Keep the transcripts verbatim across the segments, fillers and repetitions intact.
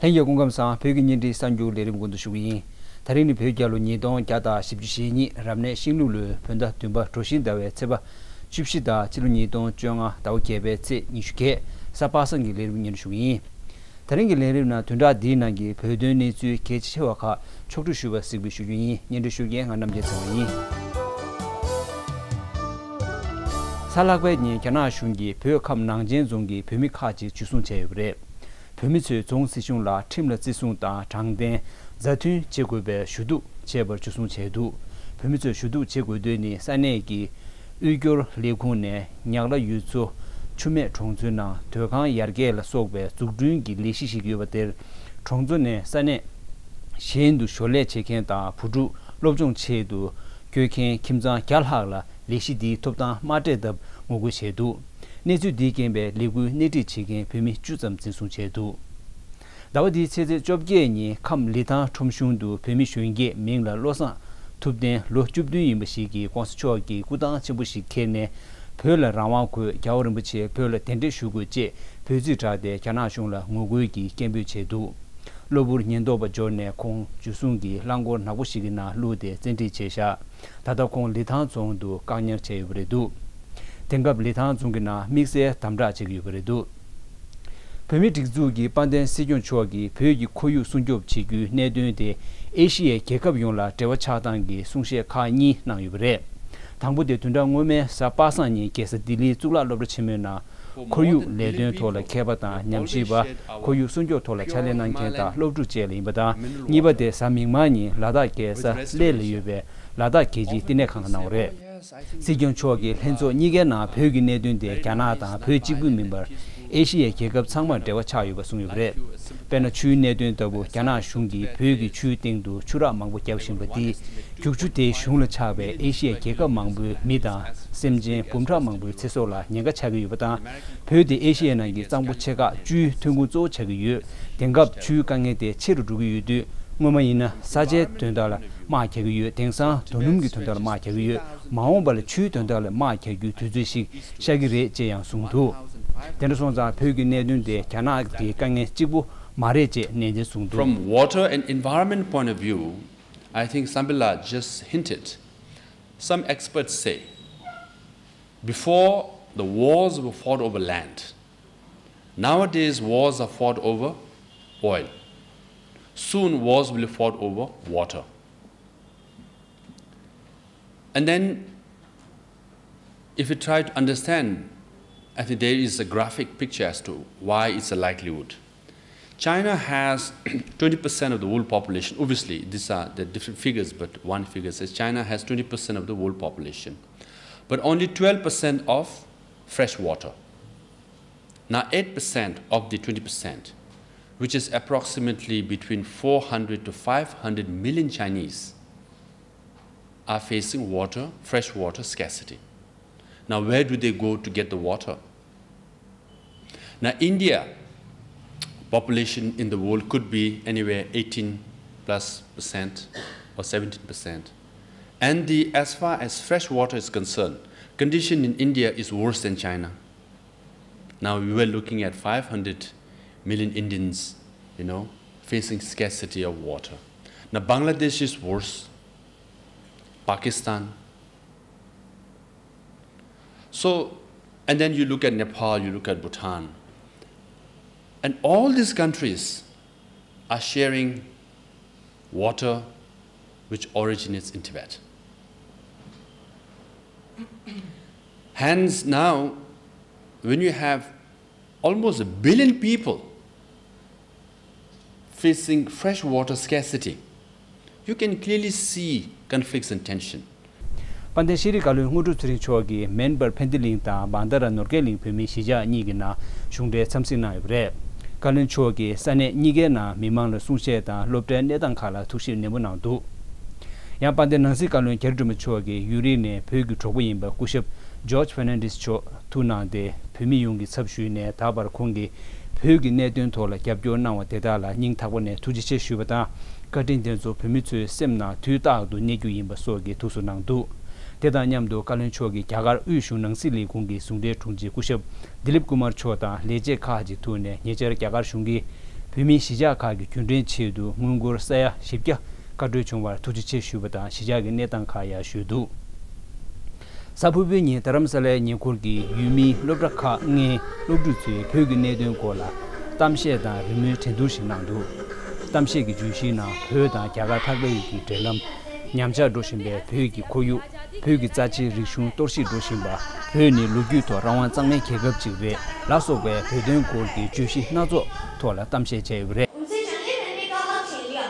ལྷན་རྒྱས་སྐུ་ཁམས་བཟང་། བོད་ཀྱི་བརྙན་འཕྲིན་གསར་འགྱུར་ལས་རིམ་འགོ་འཛུགས་ཞུ་གི་ཡིན། ད་རིང་ནི་བོད་རྒྱལ་ལོ་ཉིས་སྟོང་བརྒྱ་དང་བཞི་བཅུ་ཞེ་གཉིས། རབ་གནས་ཤིང་ལུག་ལོའི་བོད་ཟླ་བདུན་པ་གྲོ་བཞིན་ཟླ་བའི་ཚེས་པ་བཅུ་བཞི་དང་ཕྱི་ལོ་ཉིས་སྟོང་བཅོ་ལྔ་ཟླ་བ་བརྒྱད་པའི་ཚེས་ཉི་ཤུ་བརྒྱད། གཟའ་པ་སངས་ཀྱི་ལས་རིམ་སྙན་སྒྲོན་ཞུ་གི་ཡིན། ད་རིང་གི་ལས་རིམ་ནང་བདུན་ཕྲག་འདིའི་ནང་གི་བོད་དོན་གནས་ཚུལ་གལ་ཆེ་བ་ཁག་ཕྱོགས་བསྒྲིགས་ཞུས་པ་གཟིགས་འབུལ་ཞུ་རྒྱུ་ཡིན། སྙན་སྒྲོན་ཞུ་མཁན་ང་རྣམ་རྒྱལ་ཚེ་དབང་ཡིན། གཟའ་ལྷག་པའི་ཉིན་རྒྱ་ནག་གཞུང་གིས་བོད་ཁམས་ནང་ཆེན་རྫོང་གི་བོད་མི་ཁག་ཅིག་འཇུ་བཟུང་བྱས་ཡོད་པ་རེད། བོད་མི་ཚོས་རྫོང་སྲིད་གཞུང་ལ་ཁྲིམས་ལ་བརྩི་སྲུང་དང་དྲང་བདེན་མཛའ་མཐུན་བྱེད་དགོས་པའི་ཞུ་གཏུག་བྱས་པར་འཇུ་བཟུང་བྱས་འདུག་བོད་མི་ཚོས་ཞུ་གཏུག་བྱེད་དགོས་དོན་ནི་ས་གནས་ཀྱི་དབུལ་སྐྱོར་ལས་ཁུངས་ནས་ཉག་ལ་ཡུལ་ཚོ་ཆུ་སྨད་གྲོང་ཚོའི་ནང་སྡོད་ཁང་ཡར་རྒྱས་ལ་སོགས་པའི་འཛུགས་སྐྲུན་གྱི་ལས་གཞི་ཞིག་ཡོད་པ་དེར། གྲོང་ཚོ་ནས་ས་གནས་གཞན་དུ་ཞོར་ལས་བྱེད་མཁན་དང་བུ་ཕྲུག་སློབ་སྦྱོང་ཆེད་དུ་བསྐྱོད་མཁན་ཁྱིམ་ཚང་བརྒྱ་ལྷག་ལ་ལས་གཞི་འདིའི་ཐོབ་ཐང་མ་སྤྲད་སྟབས་ངོ་རྒོལ་བྱས་འདུག་གནས་ཚུལ་འདིའི་རྐྱེན་པས་ལས་འགུལ་སྣེ་ཁྲིད་བྱེད་མཁན་བོད་མི་བཅུ་ཙམ་འཛིན་བཟུང་བྱས་འདུག་ཟླ་བ་འདིའི་ཚེས་ཚེས་བཅོ་བརྒྱད་ཉིན་ཁམས་ལི་ཐང་ཁྲོམ་གཞུང་དུ་བོད་མི་གཞོན་སྐྱེས་མིང་ལ་བློ་བཟང་ཐུབ་བསྟན་ལོ་བཅུ་བདུན་ཡིན་པ་ཞིག་གིས་ྋགོང་ས་མཆོག་གི་སྐུ་ཐང་ཆེན་པོ་ཞིག་འཁྱེར་ནས་བོད་ལ་རང་དབང་དགོས། རྒྱལ་བ་རིན་པོ་ཆེ་བོད་ལ་གདན་འདྲེན་ཞུ་དགོས་ཅེས་འབོད་ཚིག་བསྒྲགས་ཏེ་རྒྱ་ནག་གཞུང་ལ་ངོ་རྒོལ་གྱི་སྐད་འབོད་བྱས་འདུག་གློ་བུར་ཉེན་རྟོག་པ་འབྱོར་ནས་ཁོང་འཇུ་བཟུང་གིས་རླངས་འཁོར་ནག་པོ་ཞིག་གི་ནང་བླུགས་ཏེ་བཙན་ཁྲིད་བྱས་བཞག་ད་ལྟ་ཁོང་ལི་ཐང་རྫོང་དུ་བཀག་ཉར་བྱས་ཡོད་པ་རེད་འདུག་དེང་སྐབས་ལི་ཐང་རྫོང་གི་ནང་དམིགས་བསལ་དམ་དྲག་བྱེད་ཀྱི་ཡོད་པ་རེད་འདུག་བོད་མིའི་སྒྲིག་འཛུགས་ཀྱི་དཔལ་ལྡན་སྲིད་སྐྱོང་མཆོག་གིས་བོད་ཀྱི་ཁོར་ཡུག་སྲུང་སྐྱོབ་བྱེད་རྒྱུའི་གནད་དོན་དེ་ཨེ་ཤི་ཡའི་རྒྱལ་ཁབ་ཡོངས་ལ་འབྲེལ་བ་ཆགས་སྟངས་ཀྱི་གསུང་བཤད་ཁག་གཉིས་གནང་ཡོད་པ་རེད། དང་པོ་དེ་བདུན་ཕྲག་སྔོན་མའི་གཟའ་པ་སངས་ཉིན་རྒྱལ་ས་ལྡི་ལིའི་གཙུག་ལག་སློབ་གྲྭ་ཆེན་མོའི་ནང་ཁོར་ཡུག་ལས་དོན་ཐོག་ལ་མཁས་པ་དང་ཉམས་ཞིབ་པ། ཁོར་ཡུག་སྲུང་སྐྱོབ་ཐོག་ལ་ཕྱག་ལས་གནང་མཁན་དང་སློབ་ཕྲུག་བཅས་ལ་ཡིན་པ་དང་། གཉིས་པ་དེ་གཟའ་མིག་དམར་ཉིན་ལ་དྭགས་རྒྱལ་ས་གླེ་ལ་ཡོད་པའི་ལ་དྭགས་རྒྱལ་སྤྱིའི་བསྟི་གནས་ཁང་ལ་གནང་བ་རེད། སྲིད་སྐྱོང་མཆོག་གིས་ལྷན་ཚོགས་གཉིས་ཀའི་ནང་བོད་ཀྱི་གནད་དོན་དེ་རྒྱ་ནག་དང་བོད་གཅིག་པུ་མིན་པར་ཨེ་ཤི་ཡའི་རྒྱལ་ཁབ་ཚང་མར་འབྲེལ་བ་ཆགས་ཡོད་པ་གསུངས་ཡོད་པ་རེད། དཔེར་ན་ཆུའི་གནད་དོན་ལྟ་བུ་རྒྱ་ནག་གཞུང་གིས་བོད་ཀྱི་ཆུའི་སྟེང་དུ་ཆུ་རགས་མང་པོ་བརྒྱབ་བཞིན་པ་འདིས་རྒྱུག་ཆུ་དེའི་གཞུང་ལ་ཆགས་པའི་ཨེ་ཤི་ཡའི་རྒྱལ་ཁབ་མང་པོའི་མི་དང་སེམས་ཅན་འབུམ་ཕྲག་མང་པོའི་ཚེ་སྲོག་ལ་ཉེན་ཁ་ཆགས་ཀྱི་ཡོད་པ་དང་། བོད་དེ་ཨེ་ཤི་ཡའི་ནང་གི་གཙང་པོ་ཆེ་ཁག་བཅུའི་ཐོན་ཁུངས་གཙོ་བོ་ཆགས་ཀྱི་ཡོད། དེང་སྐབས་ཆུའི་དཀའ་ངལ་དེ་ཆེ་རུ་འགྲོ་གི་ཡོད་དུས། སྔོན་མ་ཡིན་ན་ས་ཆའི་དོན་དག་ལ་དམག་རྒྱག་གི་ཡོད། དེང་སང་རྡོ་སྣུམ་གྱི་དོན་དག་ལ་དམག་རྒྱག་གི་ཡོད། མ་འོངས་པ་ལ་ཆུའི་དོན་དག་ལ་དམག་རྒྱག་རྒྱུའི་དུས་ཚོད་ཞིག་ཤར་གྱི་རེད་ཅེས་ཡང་གསུངས་འདུག་དེ་འདྲ་སོང་ཙང་བོད་ཀྱི་གནད་དོན་དེ་རྒྱ་ནག་གི་དཀའ་ངལ་གཅིག་པུ་མ་རེད་ཅེས་ནན་ཏན་གསུངས་འདུག From water and environment point of view, I think Sambila just hinted. Some experts say, before, the wars were fought over land. Nowadays, wars are fought over oil. Soon, wars will be fought over water. And then, if you try to understand, I think there is a graphic picture as to why it's a likelihood. China has twenty percent of the world population. Obviously, these are the different figures, but one figure says China has twenty percent of the world population, but only twelve percent of fresh water. Now, eight percent of the twenty percent, which is approximately between four hundred to five hundred million Chinese, are facing water, fresh water scarcity. Now, where do they go to get the water? Now, India population in the world could be anywhere eighteen plus percent or seventeen percent. And the, as far as fresh water is concerned, condition in India is worse than China. Now, we were looking at five hundred million Indians, you know, facing scarcity of water. Now, Bangladesh is worse. Pakistan. So, and then you look at Nepal, you look at Bhutan. And all these countries are sharing water which originates in Tibet. Hence, now, when you have almost a billion people facing fresh water scarcity, you can clearly see conflicts and tension. དཔལ་ལྡན་ཤེས་རིག་བཀའ་བློན་དངོས་གྲུབ་ཚེ་རིང་མཆོག་གིས་མེན་པར་ཕན་ཏི་ལིང་དང་བང་ད་ར་ནོར་རྒྱས་གླིང་བོད་མིའི་གཞིས་ཆགས་གཉིས་ཀྱི་ནང་གཞུང་འབྲེལ་འཚམས་གཟིགས་གནང་ཡོད་པ་རེད། བཀའ་བློན་མཆོག་གིས་ས་གནས་གཉིས་ཀའི་ནང་མི་མང་ལ་གསུང་བཤད་དང་སློབ་གྲྭའི་གནས་སྟངས་ཁག་ལ་ཐུགས་ཞིབ་ནན་པོ་གནང་འདུག་ཡང་དཔལ་ལྡན་ནང་སྲིད་བཀའ་བློན་རྒྱ་རི་སྒྲོལ་མ་མཆོག་གིས་ཡུན་རིང་ནས་བོད་ཀྱི་གྲོགས་པོ་ཡིན་པ་སྐུ་ཞབས་ཇོརྗ་ཧྥེར་ནན་ཌེས་མཆོག་ཐུག་གནང་སྟེ། བོད་མི་ཡོངས་ཀྱི་ཚབ་ཞུས་ནས་ད་བར་ཁོང་གིས་བོད་ཀྱི་གནད་དོན་ཐོག་ལ་རྒྱབ་སྐྱོར་གནང་བ་དེ་དག་ལ་སྙིང་ཐག་པ་ནས་ཐུགས་རྗེ་ཆེ་ཞུས་པ་དང་། བཀའ་དྲིན་དེ་ཚོ་བོད་མི་ཚོའི་སེམས་ནང་དུས་རྟག་ཏུ་གནས་རྒྱུ་ཡིན་པ་སོགས་ཀྱི་ཐུགས་གསོ་གནང་འདུག་དེ་དང་མཉམ་དུ་བཀའ་བློན་མཆོག་གིས་རྒྱ་གར་དབུས་གཞུང་ནང་སྲིད་ལས་ཁུངས་ཀྱི་ཟུང་འབྲེལ་དྲུང་ཆེ་སྐུ་ཞབས་དི་ལིབ་ཀུ་མར་མཆོག་དང་ལས་བྱེད་ཁག་ཅིག་ཐུག་ནས་ཉེ་ཆར་རྒྱ་གར་གཞུང་གིས་ བོད་མིའི་གཞིས་ཆགས་ཁག་གི་རྒྱུན་འགྲན་ཆེད་དུ་དངུལ་སྒོར་ས་ཡ་བཞི་བརྒྱ་བཀའ་འཁྲོལ་བྱུང་བར་ཐུགས་རྗེ་ཆེ་ཞུས་པ་དང་། གཞིས་ཆགས་ཀྱི་གནས་སྟངས་ཁག་ཡང་ཞུས་འདུག་གཟའ་ཕུར་བུའི་ཉིན་རྡ་རམ་ས་ལའི་ཉེ་འཁོར་གྱི་ཡུལ་མིའི་སློབ་གྲྭ་ཁག་ལྔའི་སློབ་ཕྲུག་ཚོས་བོད་ཀྱི་གནད་དོན་སྐོར་ལ་གཏམ་བཤད་དང་རི་མོའི་འགྲན་བསྡུར་ཞིག་གནང་འདུག་གཏམ་བཤད་ཀྱི་བརྗོད་གཞིའི་ནང་བོད་དང་རྒྱ་གར་འཕགས་པའི་ཡུལ་གྱི་འབྲེལ་ལམ། ཉམས་ཆག་འགྲོ་བཞིན་པའི་བོད་ཀྱི་ཁོར་ཡུག་བོད་ཀྱི་རྩ་ཆེའི་རིག་གཞུང་གཏོར་བཤིག་འགྲོ་བཞིན་པ། བོད་ནི་ལོ་རྒྱུས་ཐོག་རང་དབང་གཙང་མའི་རྒྱལ་ཁབ་ཅིག་རེད་ལ་སོགས་པའི་བོད་དོན་སྐོར་གྱི་བརྗོད་གཞི་སྣ་ཚོགས་ཐོག་ལ་གཏམ་བཤད་བྱས་ཡོད་པ་རེད། उनसे चलिए मिलने का हक छीन लिया।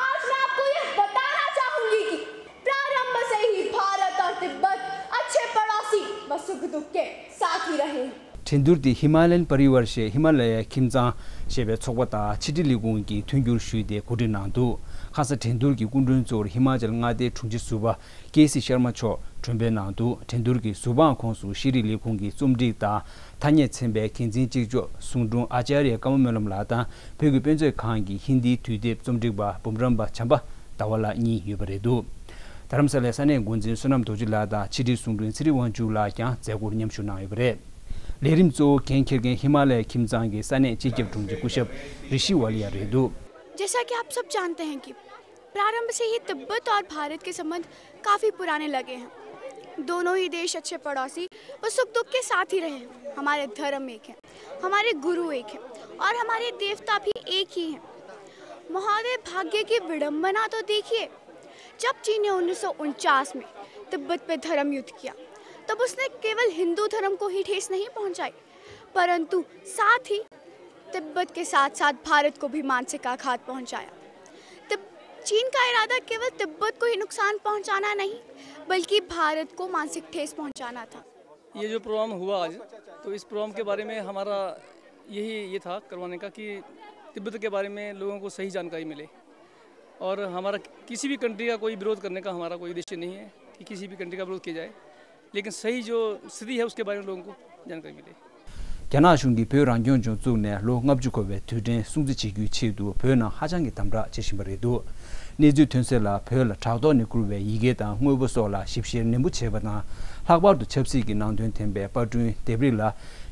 आज मैं आपको यह बताना चाहूंगी कि प्रारंभ से ही भारत और तिब्बत अच्छे पड़ोसी व सुख दुख के साथ ही रहे हैं। འགྲན་བསྡུར་དེ་ཧི་མ་ལ་ཡན་པ་རི་ཝར་ཞེས་ཧི་མ་ལ་ཡའི་ཁྱིམ་ཚང་ཞེས་པའི་ཚོགས་པ་དང་ཕྱི་དྲིལ་ལས་ཁུངས་ཀྱིས་མཐུན་འགྱུར་ཞུས་ཏེ་གོ་སྒྲིག་གནང་འདུག་ཁ་སང་འགྲན་བསྡུར་གྱི་སྐུ་མགྲོན་གཙོ་བོར་ཧི་མ་ཅལ་མངའ་སྡེའི་དྲུང་ཆེ་ཟུར་པ་ཀེ་སི་ཤར་མ་མཆོག་མགྲོན་འབོད་གནང་འདུག་འགྲན་བསྡུར་གྱི་ཟུར་དཔང་ཁོངས་སུ་ཤེས་རིག་ལས་ཁུངས་ཀྱི་རྩོམ་སྒྲིག་དང་ཐ་སྙད་ཚན་པའི་འགན་འཛིན་གཅིག་ལྕོགས་ཟུང་དྲུང་ཨ་ཅཱརྱ་ཀརྨ་སྨོན་ལམ་ལགས་དང་བོད་ཀྱི་དཔེ་མཛོད་ཁང་གི་ཧིན་དིའི་དུས་དེབ་རྩོམ་སྒྲིག་པ་འབུམ་རམས་པ་བྱམས་པ་ཟླ་བ་ལགས་གཉིས་ཡོད་པ་རེད་འདུག་རྡ་རམ་ས་ལའི་ས་གནས་འགོ་འཛིན་བསོད་ནམས་རྡོ་རྗེ་ལགས་དང་ཕྱི་དྲིལ་ཟུང་དྲུང་ཚེ་རིང་དབང་ཕྱུག་ལགས་ཀྱང་མཛད་སྒོར་མཉམ་ཞུགས་གནང་ཡོད་པ་རེད། ལས་རིམ་གཙོ་བོ་འགན་འཁྱེར་མཁན་ཧི་མ་ལ་ཡའི་ཁྱིམ་ཚང་གི་ས་གནས་སྤྱི་ཁྱབ་དྲུང་ཆེ་སྐུ་ཞབས་རི་ཤི་ཝ་ལི་ཡ་རེད་འདུག जैसा कि आप सब जानते हैं कि प्रारंभ से ही तिब्बत और भारत के संबंध काफी पुराने लगे हैं। दोनों ही देश अच्छे पड़ोसी व सुख दुख के साथ ही रहे हैं। हमारे धर्म एक है, हमारे गुरु एक हैं और हमारे देवता भी एक ही हैं। महोदय, भाग्य की विडंबना तो देखिए, जब चीन ने उन्नीस सौ उनचास में तिब्बत पे धर्म युद्ध किया, तब उसने केवल हिंदू धर्म को ही ठेस नहीं पहुंचाई, परंतु साथ ही तिब्बत के साथ साथ भारत को भी मानसिक आघात पहुंचाया। तिब-, चीन का इरादा केवल तिब्बत को ही नुकसान पहुंचाना नहीं, बल्कि भारत को मानसिक ठेस पहुंचाना था। ये जो प्रोग्राम हुआ आज, तो इस प्रोग्राम के बारे में हमारा यही ये था करवाने का कि तिब्बत के बारे में लोगों को सही जानकारी मिले। और हमारा किसी भी कंट्री का कोई विरोध करने का हमारा कोई उद्देश्य नहीं है कि किसी भी कंट्री का विरोध किया जाए, लेकिन सही जो स्थिति है उसके बारे में लोगों को जानकारी मिले। རྒྱ་ནག་གཞུང་གིས་བོད་རང་སྐྱོང་ལྗོངས་བཙུགས་ནས་ལོ་ལྔ་བཅུ་འཁོར་བའི་དུས་དྲན་སྲུང་བརྩི་བྱེད་རྒྱུའི་ཆེད་དུ་བོད་ནང་ཧ་ཅང་གི་དམ་དྲག་བྱེད་བཞིན་པ་རེད་འདུག་གནས་ཚུལ་ཐོན་གསལ་ལ། བོད་ལ་དྲག་ཐོག་ནས་བསྐུར་བའི་ཡི་གེ་དང་དངོས་པོ་སོགས་ལ་ཞིབ་བཤེར་ནན་པོ་བྱས་པ་དང་། ལྷག་པར་དུ་ཆབ་སྲིད་ཀྱི་ནང་དོན་ལྡན་པའི་པར་སྐྲུན་ལྡེབས་རིས་ལ་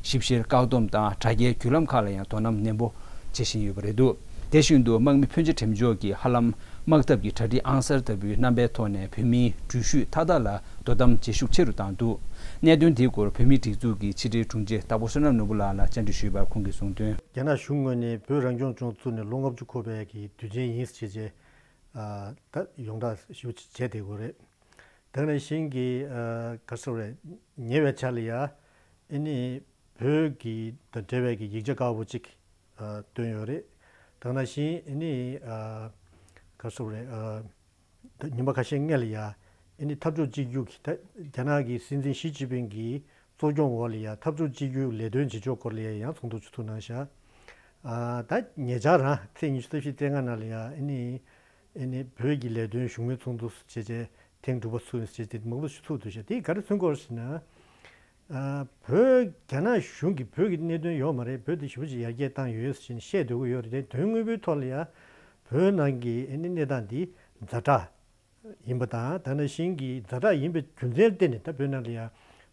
ཞིབ་བཤེར་བཀག་སྡོམ་དང་། དྲ་རྒྱའི་བརྒྱུད་ལམ་ཁག་ལ་ཡང་དོ་སྣང་ནན་པོ་བྱེད་བཞིན་ཡོད་པ་རེད་འདུག་དེ་བཞིན་དུ་དམག་མི་ཕོན་ཆེ་གྲེམས་འཇོག་གིས་ཧ་ལམ་དམག་འཐབ་ཀྱི་གྲ་སྒྲིག་ཨང་གསར་ལྟ་བུའི་རྣམ་པའི་ཐོག་ནས་བོད་མིའི་འགྲུལ་བཞུད་མཐའ་དག་ལ་དོ་དམ་བྱེད་ཤུགས་ཆེ་རུ་བཏང་འདུག་གནད་དོན་དེའི་སྐོར་བོད་མིའི་སྒྲིག་འཛུགས་ཀྱི་ཕྱི་དྲིལ་དྲུང་ཆེ་སྟག་ཕུ་བསོད་ནམས་ནོར་བུ་ལགས་ལ་བཅར་འདྲི་ཞུས་པར་ཁོང་གིས་གསུངས་དོན། རྒྱ་ནག་གཞུང་ངོས་ནས་བོད་རང་སྐྱོང་ལྗོངས་བཙུགས་ནས་ལོ་ལྔ་བཅུ་འཁོར་བའི་གི་དུས་ཆེན་ཡིན་ཟེར་བྱས། ཨ། ད་ཡོངས་གྲགས་ཞེ་པོ་ཅིག་བྱས་བསྡད་ཡོད་རེད། དེ་ནང་བཞིན་གྱི། ཨ། ག་རེ་ཟེར་དགོས་རེད། ཉེ་བའི་ཆར་ལ་ཡ་ཨ་ནི་བོད་ཀྱི་དང་འབྲེལ་བའི་གི་ཡིག་ཆ་དཀར་པོ་ཅིག་ཨ། བཏོན་ཡོད་རེད། དེ་ནང་བཞིན་ཨ་ནི། ཨ། ག་རེ་ཟེར་དགོས་རེད། ཨ། ད་ཉི་མ་ཁ་ཤས་སྔོན་ལ་ཡ་ཨ་ནི་འཐབ་ཕྱོགས་གཅིག་གྱུར་གྱི། ད་རྒྱ་ནག་གི་སྲིད་འཛིན་ཞི་ཅིན་ཕིང་གི་གཙོ་སྐྱོང་འོག་ལ་ཡ་འཐབ་ཕྱོགས་གཅིག་གྱུར་ལས་དོན་བྱེད་ཕྱོགས་སྐོར་ལ་ཡ་ཡང་ཚོགས་འདུ་ཞིག་ཚུགས་གནང་ཤག་ཨ། ད་ཉེ་ཆར་རང་ཚེས་ཉི་ཤུ་རྩ་བཞི་རྩ་ལྔ་ནང་ལ་ཡ་ཨ་ནི་ཨ་ནི་བོད་ཀྱི་ལས་དོན་བཞུགས་མོལ་ཚོགས་འདུ་བྱས་བྱས་ཐེངས་དྲུག་པ་ཚུགས་ཡོད་ཟེར་བྱས་དེ་མང་པོ་ཞིག་ཚུགས་འདུག་ཤག་དེ་ག་རེ་མཚོན་གྱི་ཡོད་ཟེར་ན། ཨ། བོད་རྒྱ་ནག་གཞུང་གིས་བོད་ཀྱི་གནད་དོན་ཡོད་མ་རེད། བོད་དེ་ཞེ་པོ་ཅིག་ཡར་རྒྱས་བཏང་ཡོད་ཟེར་བྱས་ནས་བཤད་སྡོད་ཀྱི་ཡོད་རེད་དེ། དོན་དངོས་པོའི་ཐོག་ལ་ཡ་བོད་ནང་གི་ཨ་ནི་གནས་སྟངས་འདི་ཛ་དྲག་ཡིན་པ་དང་། དེ་ནང་བཞིན་གྱི་ཛ་དྲག་ཡིན་པའི་རྒྱུ་མཚན་ལ་བརྟེན་ནས་ད་བོད་ནང་ལ་ཡ་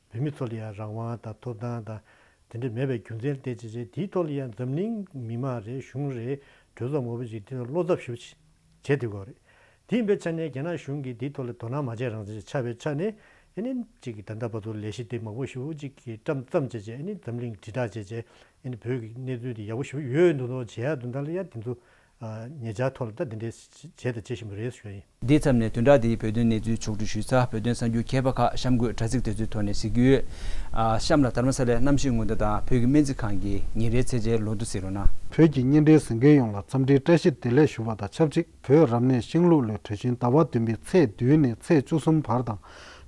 བོད་མི་ཚོ་ལ་ཡ་རང་དབང་དང་ཐོབ་ཐང་དང་དེ་འདྲ་མེད་པའི་རྒྱུ་མཚན་ལ་བརྟེན་བྱས་བྱས། དེའི་ཐོག་ལ་ཡ་འཛམ་གླིང་མི་མང་རེད། གཞུང་རེད། གྲོས་ཚོགས་མང་པོ་ཞིག་དེ་ལ་བློ་འཚབ་ཞེ་པོ་ཅིག་བྱས་བསྡད་ཀྱི་ཡོད་རེད། དེ་ཡིན་པའི་ཆ་ནས་རྒྱ་ནག་གཞུང་གིས་དེའི་ཐོག་ལ་དོ་སྣང་མ་བྱས་རང་བྱས་ཆགས་པའི་ཆ་ནས། ཨ་ནི་གཅིག་གིས་ད་ལྟ་བར་དུ་ལས་གཞི་དེ་མང་པོ་ཞེ་པོ་ཅིག་གིས་བཀྲམ་བརྩམས་བྱས་བྱས། ཨ་ནི་འཛམ་གླིང་དྲིལ་བསྒྲགས་བྱས་བྱས། ཨ་ནི་བོད་ཀྱི་གནས་ཚུལ་དེ་ཡག་པོ་ཞེ་པོ་ཡོད་འདུག་ནོ། བྱེད་ཡག་དོན་དག་ལ་ཡ་དེ་ཚོ། ཨ། ཉེ་ཆར་ཐོག་ལ་ད་དེ་འདྲའི་བྱས་དང་བྱེད་བཞིན་པ་རེད་ཞུ་ཡ་ཡིན། འདིའི་མཚམས་ནས་བདུན་ཕྲག་འདིའི་བོད་དོན་གནས་ཚུལ་ཕྱོགས་བསྒྲིགས་ཞུས་ཚར། བོད་དོན་གསར་འགྱུར་མཁས་པ་ཁག་གཤམ་འཁོད་དྲ་ཚིགས་དེ་ཚོའི་ཐོག་ནས་གཟིགས་ཀྱི་ཡོད། ཨ། གཤམ་ལ་རྡ་རམ་ས་ལའི་གནམ་གཤིས་སྔོན་བརྡ་དང་བོད་ཀྱི་སྨན་རྩིས་ཁང་གི་ཉིན་རེའི་ཚད་འཇལ་ལོ་ཐོ་གཟིགས་རོགས་གནང་། བོད་ཀྱི་བརྙན་འཕྲིན་གཟིགས་མཁན་ཡོངས་ལ་འཚམས་འདྲིའི་བཀྲ་ཤིས་བདེ་ལེགས་ཞུ་བ་དང་ཆབས་ཅིག་བོད་རབ་གནས་ཤིང་ལུག་ལོའི་གྲོ་ཆེན་ཟླ་བ་བདུན་པའི་ཚེས་བདུན་ནས་ཚེས་བཅུ་གསུམ་བར་དང་།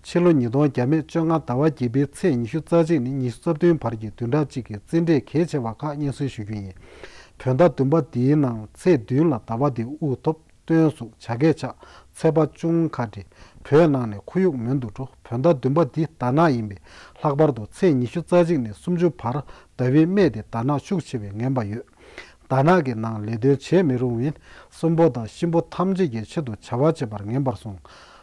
ཕྱི་ལོ་ཉིས་སྟོང་བརྒྱ་མེད་བཅོ་ལྔ་ཟླ་བ་བརྒྱད་པའི་ཚེས་ཉི་ཤུ་རྩ་གཅིག་ནས་ཉི་ཤུ་རྩ་བདུན་བར་གྱི་བདུན་ཕྲག་གཅིག་གི་རྩིས་འབྲས་གལ་ཆེ་བ་ཁག་སྙན་སེང་ཞུ་རྒྱུ་ཡིན། བོད་ཟླ་བདུན་པ་འདིའི་ནང་ཚེས་བདུན་ལ་ཟླ་བ་འདིའི་དབུགས་ཐོབ། སྟོན་གཟུགས། བྱ་སྐད་ཆགས། ཚེས་པ་ཅུང་ཁ་བྲལ། བོད་ནང་ནས་ཁོར་ཡུག་མུན་དུ་འགྲོ། བོད་ཟླ་བདུན་པ་འདི་ཟླ་ནག་ཡིན་པས། ལྷག་པར་དུ་ཚེས་ཉི་ཤུ་རྩ་གཅིག་ནས་སུམ་ཅུ་བར་ཟླ་བའི་སྨད་དེ་ཟླ་ནག་ཤུགས་ཆེ་བས་ངན་པ་ཡོད། ཟླ་ནག་གི་ནང་ལས་དོན་བྱེད་མི་རུང་བས། གསོན་པོ་དང་གཤིན་པོ་ཐམས་ཅད་ཀྱི་ཆེད་དུ་བྱ་བ་བྱེད་པར་ངན་པར་གསུངས།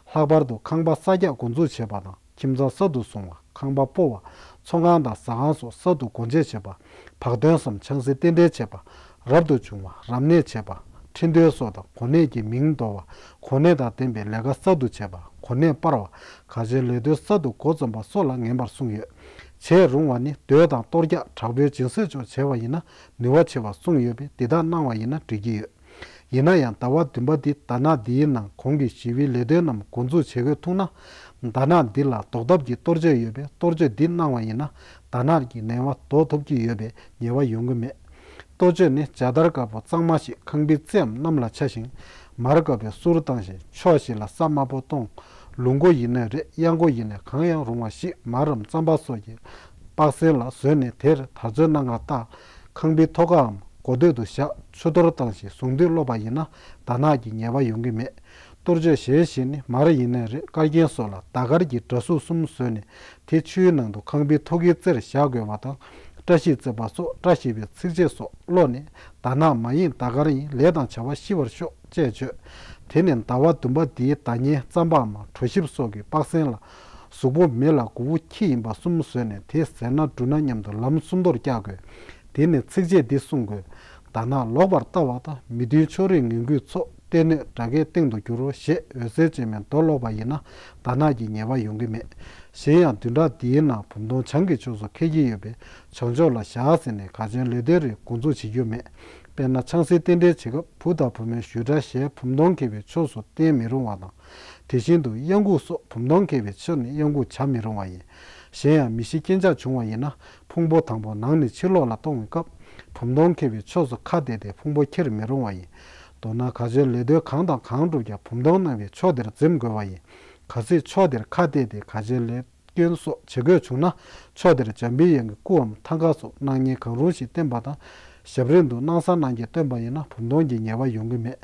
ལྷག་པར་དུ་ཁང་པ་ས་རྒྱག་འགོ་འཛུགས་བྱེད་པ་དང་། ཁྱིམ་ཚང་གསར་དུ་བཟུང་བ། ཁང་པ་སྤོ་བ། ཚོང་ཁང་དང་ཟ་ཁང་སོགས་གསར་དུ་སྒོ་འབྱེད་བྱེད་པ། བག་སྟོན་སམ་ཆང་སའི་རྟེན་འབྲེལ་བྱེད་པ། རབ་ཏུ་བྱུང་བ། རབ་གནས་བྱེད་པ། ཁྲི་འདོན་སོགས་དང་། གོ་གནས་ཀྱི་མིང་འདོར་བ། གོ་གནས་དང་ལྡན་པའི་ལས་ཀ་གསར་དུ་བྱེད་པ། གོ་གནས་སྤར་བ། གར་བྱེད་ལས་དོན་གསར་དུ་འགོ་རྩོམ་པ་སོགས་ལ་ངན་པར་གསུངས་ཡོད། བྱེད་རུང་བ་ནི། མདོས་དང་གཏོར་རྒྱག་དྲག་པོའི་སྦྱིན་སྲེག་སོགས་བྱས་པ་ཡིན་ན་ནུས་པ་ཆེ་བར་གསུངས་ཡོད་པས། འདི་དག་གནང་བ་ཡིན་ན་འགྲིག་གི་ཡོད། ཡིན་ན་ཡང་ཟླ་བ་བདུན་པ་འདི་དར་ནག་འདིའི་ནང་གོང་གི་ཞི་བའི་ལས་དོན་རྣམས་འགོ་འཛུགས་བྱེད་དགོས་ཐུག་ན། དར་ནག་འདི་ལ་ཟློག་ཐབས་ཀྱི་གཏོར་མཆོད་ཡོད་པས། གཏོར་མཆོད་འདི་གནང་བ་ཡིན་ན་དར་ནག་གི་ནད་པ་ཟློག་ཐུབ་ཀྱི་ཡོད་པས་ཉེས་པ་ཡོང་གི་མེད། གཏོར་མཆོད་ནི་ཇ་དར་དཀར་པོ་གཙང་མ་ཞིག་ཁང་པའི་རྩེའམ་གནམ་ལ་ཆ་ཞིང་། མར་དཀར་པོའི་གསུར་བཏང་ཞིང་། ཕྱོགས་བཞི་ལ་ས་དམར་པོ་གཏོང་། ལུག་མགོ་ཡིན་ནའི་རེད། གཡག་མགོ་ཡིན་ནའི་གང་ཡང་རུང་བ་ཞིག་མར་རམ་རྩམ་པ་སོགས་ཀྱི་པགས་སེལ་ལ་བཟོས་ནས་དེར་དར་ཚོན་སྣ་ལྔ་བཏགས། ཁང་པའི་ཐོག་ཁའམ་སྒོ་སྟོད་དུ་བཞག་ཆུ་གཏོར་བཏང་ཞིང་གཟུངས་འདུས་ཀློག་པ་ཡིན་ན་དར་ནག་གི་ཉེས་པ་ཡོང་གི་མེད། གཏོར་མཆོད་གཞན་ཞིག་ནི། མར་ཡིན་ནའི་རེད། དཀར་རྒྱན་སོགས་ལ་ཟླ་དཀར་གྱི་འདྲ་གཟུགས་གསུམ་བཟོས་ནས་དེ་ཆུའི་ནང་དུ་ཁང་པའི་ཐོག་ཁའི་རྩེར་བཞག་དགོས་པ་དང་། བཀྲ་ཤིས་བརྩེགས་པ་སོགས་བཀྲ་ཤིས་པའི་ཚིགས་བཅད་སོགས་ཀློག་ནས། དར་ནག་མ་ཡིན་ཟླ་དཀར་ཡིན། ལས་དང་བྱ་བ་ཞི་བར་ཤོག་ཅེས་བརྗོད། དེ་ནས་ཟླ་བ་བདུན་པ་འདིའི་ཟླ་ཉའི་རྩམ་པའམ་གྲོ་ཞིབ་སོགས་ཀྱི་པགས་སེལ་ལ་གཟུགས་པོ་མེ་ལ་མགོ་བོ་ཁྱི་ཡིན་པ་གསུམ་བཟོས་ནས་དེ་ཟས་སྣ་འབྲུ་སྣ་མཉམ་དུ་ལམ་སུམ་མདོར་བཀྱག་དགོས། དེ་ནས་ཚིགས་བཅད་འདི་གསུང་དགོས། དར་ནག་ལོག་པར་ལྟ་བ་དང་། མི་མཐུན་ཕྱོགས་རིས་ངན་རྒུད་ཚོགས། གཏེར་སྣོད་དགྲ་བགེགས་སྟེང་དུ་འགྱུར་རོ་ཞེས་འོད་ཟེར་ཅན་མའི་མདོ་ཀློག་པ་ཡིན་ན་དར་ནག་གི་ཉེས་པ་ཡོང་གི་མེད། གཞན་ཡང་བདུན་ཕྲག་འདིའི་ནང་བུམ་སྟོང་བྱང་གི་ཕྱོགས་སུ་འཁེལ་གྱི་ཡོད་པས་བྱང་ཕྱོགས་ལ་བཞག་ཟིན་ནས་གར་བྱོན་ལས་དོན་རིགས་འགོ་འཛུགས་བྱེད་རྒྱུ་མེད། དཔེར་ན་ཆང་སའི་རྟེན་འབྲེལ་བྱེད་སྐབས་བུ་དང་བུ་མོའི་ཞུ་སྒྲ་ཞེས་བུམ་སྟོང་འཁེལ་བའི་ཕྱོགས་སུ་བསྟན་མི་རུང་བ་དང་། དེ་བཞིན་དུ་གཡང་འགུགས་སོགས་བུམ་སྟོང་འཁེལ་བའི་ཕྱོགས་ནས་གཡང་འགུགས་བྱ་མི་རུང་བ་ཡིན། གཞན་ཡང་མི་ཤི་རྐྱེན་ཆག་བྱུང་བ་ཡིན་ན་ཕུང་པོ་དང་པོ་ནང་ནས་ཕྱི་ལོགས་ལ་གཏོང་བའི་སྐབས་བུམ་སྟོང་འཁེལ་བའི་ཕྱོགས་སུ་ཁ་གཏད་དེ་ཕུང་པོ་ཁྱེར་མི་རུང་བ་ཡིན། མདོར་ན་གར་བྱོན་ལས་དོན་གང་དང་གང་བསྒྲུབ་ཀྱང་བུམ་སྟོང་གནང་བའི་ཕྱོགས་དེར་འཛེམ་དགོས་པ་ཡིན། གལ་སྲིད་ཕྱོགས་དེར་ཁ་གཏད་དེ་གར་བྱོན་ལས་སྐྱོན་སོགས་བྱེད་དགོས་བྱུང་ན། ཕྱོགས་དེར་འཇམ་པའི་དབྱངས་ཀྱི་སྐུའམ་ཐང་ཀ་སོགས་སྣང་བརྙན་གང་རུང་ཞིག་བསྟན་པ་དང་། ཞབས་རིམ་དུ་སྣང་ས་སྣང་བརྒྱད་སྟོན་པ་ཡིན་ན་བུམ་སྟོང་གི་ཉེས་པ་ཡོང་གི་མེད།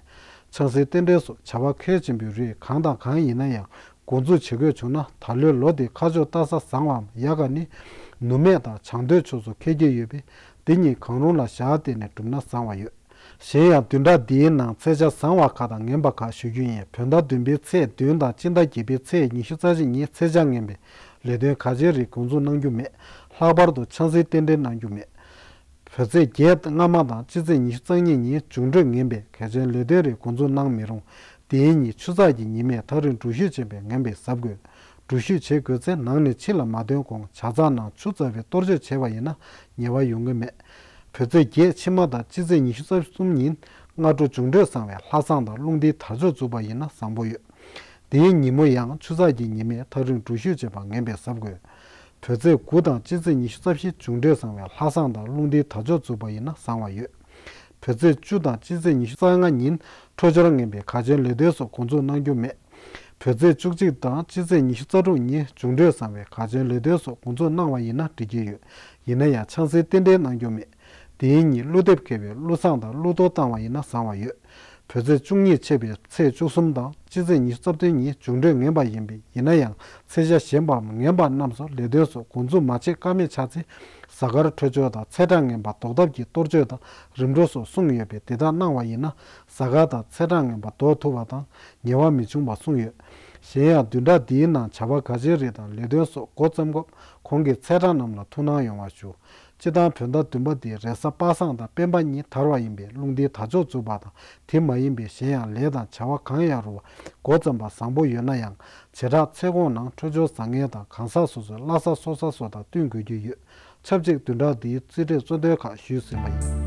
ཆང་སའི་རྟེན་འབྲེལ་སོགས་བྱ་བ་གལ་ཆེན་པོའི་རིགས་གང་དང་གང་ཡིན་ན་ཡང་འགོ་འཛུགས་བྱེད་དགོས་བྱུང་ན། ད་ལོའི་ལོ་འདིའི་ཁ་ཕྱོགས་ལྟ་ས་བཟང་བའམ་ཡག་ག་ནི་ནུབ་སྨད་དང་བྱང་སྟོད་ཕྱོགས་སུ་འཁེལ་གྱི་ཡོད་པས། འདི་གཉིས་གང་རུང་ལ་ཞག་བལྟས་ནས་བསྒྲུབས་ན་བཟང་བ་ཡོད། གཞན་ཡང་བདུན་ཕྲག་འདིའི་ནང་ཚེས་ཆ་བཟང་བ་ཁག་དང་ངན་པ་ཁག་ཞུ་རྒྱུ་ཡིན། བོད་ཟླ་བདུན་པའི་ཚེས་བདུན་དང་སྤྱི་ཟླ་བརྒྱད་པའི་ཚེས་ཉི་ཤུ་རྩ་གཅིག་ཉིན་ཚེས་ཆ་ངན་པས་ལས་དོན་ག་ཅིའི་རིགས་འགོ་འཛུགས་གནང་རྒྱུ་མེད། ལྷག་པར་དུ་ཆང་སའི་རྟེན་འབྲེལ་གནང་རྒྱུ་མེད། བོད་ཚེས་བརྒྱད་སྔ་མ་དང་སྤྱི་ཚེས་ཉི་ཤུ་རྩ་གཉིས་ཉིན་འབྱུང་འཕྲོད་ངན་པས་གལ་ཆེན་ལས་དོན་རིགས་འགོ་འཛུགས་གནང་མི་རུང་། དེའི་ཉིན་ཆུ་ཚགས་ཀྱི་ཉི་མས་ཐག་རིང་འགྲུལ་བཞུད་བྱེད་པའི་ངན་པས་གཟབ་དགོས། འགྲུལ་བཞུད་བྱེད་དགོས་ཚེ་ནང་ནས་ཕྱི་ལ་མ་ཐོན་གོང་ཇ་ཚགས་ནང་ཆུ་བཙགས་པའི་གཏོར་མཆོད་བྱས་པ་ཡིན་ན་ཉེས་པ་ཡོང་གི་མེད། བོད་ཚེས་བརྒྱད་ཕྱི་མ་དང་སྤྱི་ཚེས་ཉི་ཤུ་རྩ་གསུམ་ཉིན་སྔ་དྲོ་འབྱུང་འཕྲོད་བཟང་བའི་ལྷ་བསང་དང་རླུང་རྟའི་དར་ལྕོག་འཛུགས་པ་ཡིན་ན་བཟང་པོ་ཡོད། དེའི་ཉིན་མོ་ཡང་ཆུ་ཚགས་ཀྱི་ཉི་མས་ཐག་རིང་འགྲུལ་བཞུད་བྱེད་པ་ངན་པས་གཟབ་དགོས། བོད་ཚེས་དགུ་དང་སྤྱི་ཚེས་ཉི་ཤུ་རྩ་བཞི་འབྱུང་འཕྲོད་བཟང་བའི་ལྷ་བསང་དང་རླུང་རྟའི་དར་ལྕོག་འཛུགས་པ་ཡིན་ན་བཟང་བ་ཡོད། བོད་ཚེས་བཅུ་དང་སྤྱི་ཚེས་ཉི་ཤུ་རྩ་ལྔ་ཉིན་འཕྲོད་སྦྱོར་ངན་པས་གར་བྱོན་ལས་དོན་སོགས་འགོ་འཛུགས་གནང་རྒྱུ་མེད། བོད་ཚེས་བཅུ་གཅིག་དང་སྤྱི་ཚེས་ཉི་ཤུ་རྩ་དྲུག་ཉིན་འབྱུང་འཕྲོད་བཟང་བའི་གར་བྱོན་ལས་དོན་སོགས་འགོ་འཛུགས་གནང་བ་ཡིན་ན་འགྲིག་གི་ཡོད། ཡིན་ན་ཡང་ཆང་སའི་རྟེན་འབྲེལ་གནང་རྒྱུ་མེད། དེའི་ཉིན་ཀླུ་འདེབས་འཁེལ་བས་ཀླུ་བསང་དང་ཀླུ་གཏོར་བཏང་བ་ཡིན་ན་བཟང་བ་ཡོད། བོད་ཚེས་བཅུ་གཉིས་ཆད་པའི་ཚེས་བཅུ་གསུམ་དང་སྤྱི་ཚེས་ཉི་ཤུ་རྩ་བདུན་ཉིན་འབྱུང་འཕྲོད་ངན་པ་ཡིན་པས། ཡིན་ན་ཡང་ཚེས་ཆ་གཞན་པའམ་ངན་པ་རྣམས་སུ་ལས་དོན་སོགས་འགོ་འཛུགས་མ་བྱེད་ཀ་མེད་ཆགས་ཚེ། གཟའ་སྐར་འཕྲོད་སྦྱོར་དང་ཚེས་གྲངས་ངན་པ་ཟློག་ཐབས་ཀྱི་གཏོར་མཆོད་དང་རིམ་གྲོ་སོགས་གསུངས་ཡོད་པས། དེ་དག་གནང་བ་ཡིན་ན་གཟའ་སྐར་དང་ཚེས་གྲངས་ངན་པ་ཟློག་ཐུབ་པ་དང་ཉེས་པ་མི་འབྱུང་བ་གསུངས་ཡོད། གཞན་ཡང་བདུན་ཕྲག་འདིའི་ནང་བྱ་བ་ག་ཅིའི་རིགས་དང་ལས་དོན་སོགས་འགོ་བརྩམས་སྐབས་གོང་གི་ཚེས་གྲངས་རྣམས་ལ་ཐུགས་སྣང་ཡོང་བ་ཞུ། སྤྱིར་བཏང་བོད་ཟླ་བདུན་པ་འདིའི་རེས་གཟའ་པ་སངས་དང་སྤེན་པ་གཉིས་དར་བ་ཡིན་པས་རླུང་རྟའི་དར་ལྕོག་འཛུགས་པ་དང་དེ་མ་ཡིན་པའི་གཞན་ཡང་ལས་དང་བྱ་བ་གང་ཡང་རུང་བ་འགོ་བརྩམས་པ་བཟང་པོ་ཡོད་ན་ཡང་། བྱེ་བྲག་ཚེས་གོང་ནང་འཕྲོད་སྦྱོར་བཟང་ངན་དང་གང་ཟག་སོ་སོའི་བླ་གཟའ་གསོལ་གཟའ་སོགས་དང་བསྟུན་དགོས་ཀྱི་ཡོད། ཆབས་ཅིག་བདུན་ཕྲག་འདིའི་རྩིས་འབྲས་གཙོ་དོན་ཁག་ཞུས་ཟིན་པ་ཡིན།